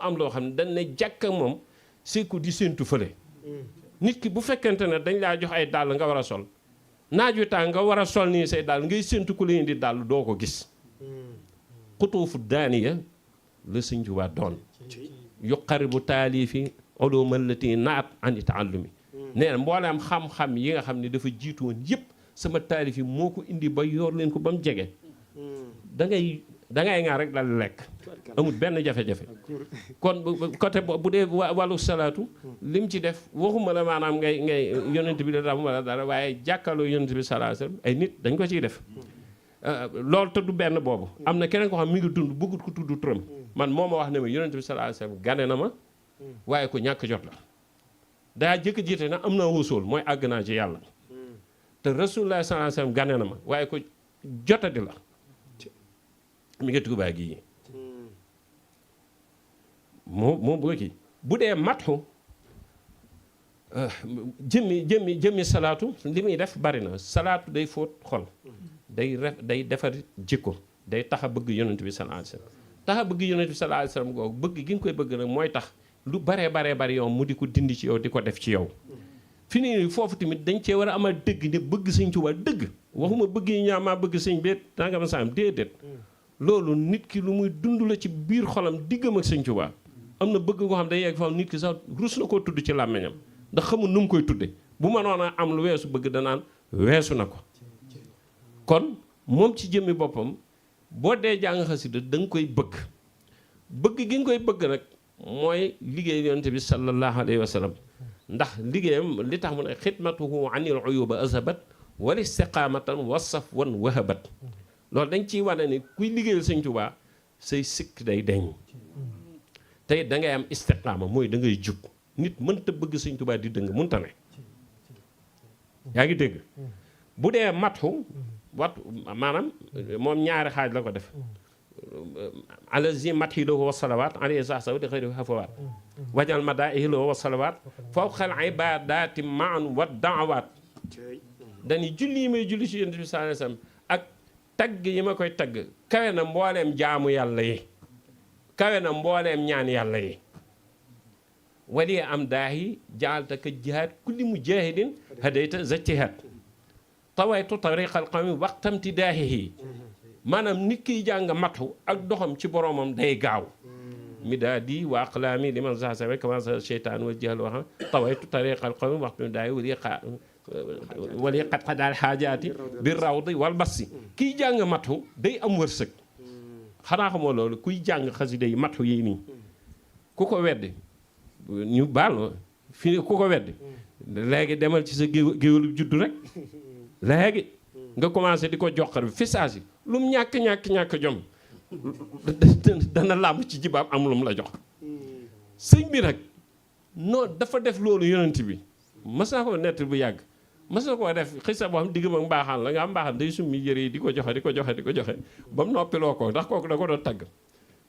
am loo xam ne dañ ne jàkk moom c'est que di séentu fële nit ki bu fekkente ne dañ laa jox ay dàll nga war a sol naaj wi tàng nga war a sol nii say dàll ngay séentu ku la indi dàll doo ko gis xutuufu daaniya la Sëñ Tuubaa doon yuqaribu taalifi uluma allati naat ani taallumi nee na mbooleem xam-xam yi nga xam ne dafa jiitu woon yëpp sama taalif yi moo ko indi ba yor leen ko ba mu jege da ngay ngaa rek dal lekk amul benn jafe-jafe kon côté bu dee wàllu salaatu lim ci def waxuma la maanaam ngay yonent bi da damuma la dara waaye jàkkaloo yonent bi sallallahu alayhi wasallam ay nit dañ ko ciy def loolu te du benn boobu am na keneen ko xam mi ngi dund bëggut ko tudd turam man moo ma wax ne ma yonent bi sallallahu alayhi wasallam gane na ma waaye ko ñàkk jot la daa jëkk jiite na am naa wusool mooy àgg naa ci yàlla te rasulullah sallallahu alayhi wasallam gane na ma waaye ko jotadi la mi ngi Tuubaa gi moom boo kii bu dee matxu jëmmi salaatu li muy def bari na salaatu day fóot xol day defar jikko day tax a bëgg yonent bi sallallahu alayhi wasallam tax a bëgg yonent bi sallallahu alayhi wasallam googu bëgg gi nga koy bëgg nag mooy tax lu baree bari yow mu di ko dindi ci yow di ko def ci yow fi nii foofu tamit dañ cee war a amal dëgg ne bëgg Sëñ Tuubaa dëgg waxuma bëgg yi ñaamaa bëgg sëñ beet dangama saam déedéet loolu nit ki lu muy dund la ci biir xolam diggam ak Sëñ Tuubaa am na bëgg koo xam day yegg fa nit ki sax rus na koo tudd ci làmmiñam ndax xamul nu mu koy tudde bu mënoon a am lu weesu bëgg danaan weesu na ko kon moom ci jëmmi boppam boo dee jàng xasida da nga koy bëgg gi nga koy bëgg nag mooy liggéey yonent bi sallallahu alayhi wa sallam ndax liggéeyam li tax mu ne xidmatuhu anil uyuba azabat wal istiqamatan wasaf wan wahabat loolu dañ ciy wane ni kuy liggéeyal Sëñ Tuubaa say sikk day deñ tey da ngay am istiqaama mooy da ngay jub nit mënta bëgg Sëñ Tuubaa di dëng mënta ne yaa ngi dégg bu dee matxu maanaam moom ñaari xaaj la ko def alazi matxi lahu wa salawaat alayhi sax di xëy xafawaat wajal madaihi lahu wa salawaat fawqal ibadaati maan wa daawaat dañuy julli yi may julli ci Yonent bi sallallahu alayhi wasallam ak tagg yi ma koy tagg kawe na mbooleem jaamu yàlla yi kawe na mbooleem ñaan yàlla yi wali am daahi jaalta ka jihaad kulli mujahidin hadayta zactihaad tawaytu tariqal qawmi waqtamti daahihi maanaam nit kiy jàng matu ak doxam ci boromam day gaaw mi daa di wa aqlaami liman zasame commencé cheytaan wal jahl wax tawaytu tariqal qawmi waqtamti daahihi wali xat daal xaajaati bi rawdi wal bassi kiy jàng matu day am wërsëg xanaa xamoo loolu kuy jàng xasida yi matu yi nii ku ko weddi ñu baal fi ku ko weddi léegi demal ci sa géwélu juddu rek léegi nga commencé di ko joxar bi fi saasi lu mu ñàkk jom dana làmb ci jibaab am lu mu la jox sëñ bi nag non dafa def loolu yonent bi mas naa ko nett bu yàgg mas na koo def xisa boo xam diggam ak mbaaxaan la nga am mbaaxaan day summi yëre yi di ko joxe ba mu noppiloo ko ndax kooku da ko doon tagg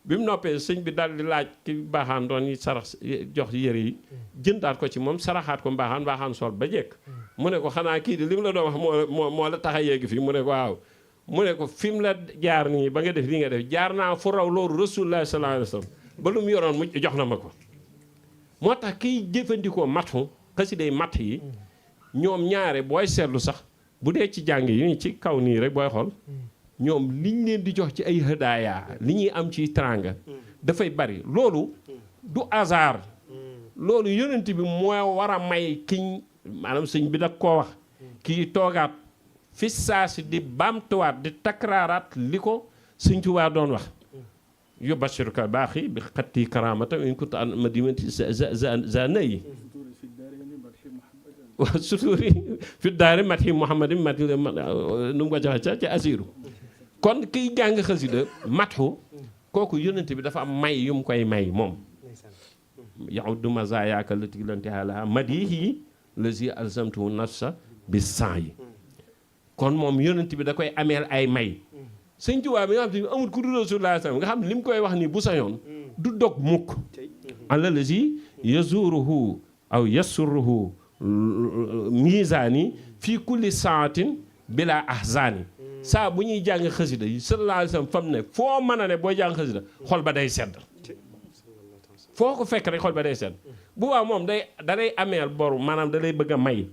bi mu noppee sëñ bi daal di laaj ki mbaaxaan doon yi sarax jox yëre yi jëndaat ko ci moom saraxaat ko mbaaxaan sol ba jekk mu ne ko xanaa kii di li mu la doon wax moo la tax a yegg fii mu ne ko waaw mu ne ko fi mu la jaar nii ba nga def li nga def jaar naa fu raw loolu rasulullah sallallahu alayhi wasallam ba lu mu yoroon mu jox na ma ko moo tax kiy jëfandikoo matu xasiday matt yi ñoom ñaare booy seetlu sax bu dee ci jàng yi ci kaw nii rek booy xool ñoom liñ leen di jox ci ay hadaaya li ñuy am ci teraanga dafay bari loolu du hasard loolu yonent bi mooy war a may kiñ maanaam sëñ bi da koo wax kii toogaat fi saasi di baamtuwaat di takraaraat li ko Sëñ Tuubaa doon wax yubashiruka baaxi bi xatti karamata in kunta an madimati za nayi waaw suturi fi daari mati muhammadin mati nu mu ko joxe ca asiru kon kiy jàng xasida matu kooku yonent bi dafa am may yu mu koy may moom yaw du mazayaaka lati lantihala madihi lazi alzamtu nafsa bi sang yi kon moom yonent bi da koy ameel ay may Sëñ Tuubaa bi nga xam te amul ku dul Rasulullah nga xam ne li mu koy wax ni bu sañoon du dog mukk alla lazi yazuruhu aw yasurruhu misaani fii kulli saatin bila ahzaani saa bu ñuy jàng xasida yi sallallahu alayhi wa sallam fam ne foo mën a ne booy jàng xasida xol ba day sedd foo ko fekk rek xol ba day sedd bu baax moom da lay ameel boru maanaam da lay bëgg a may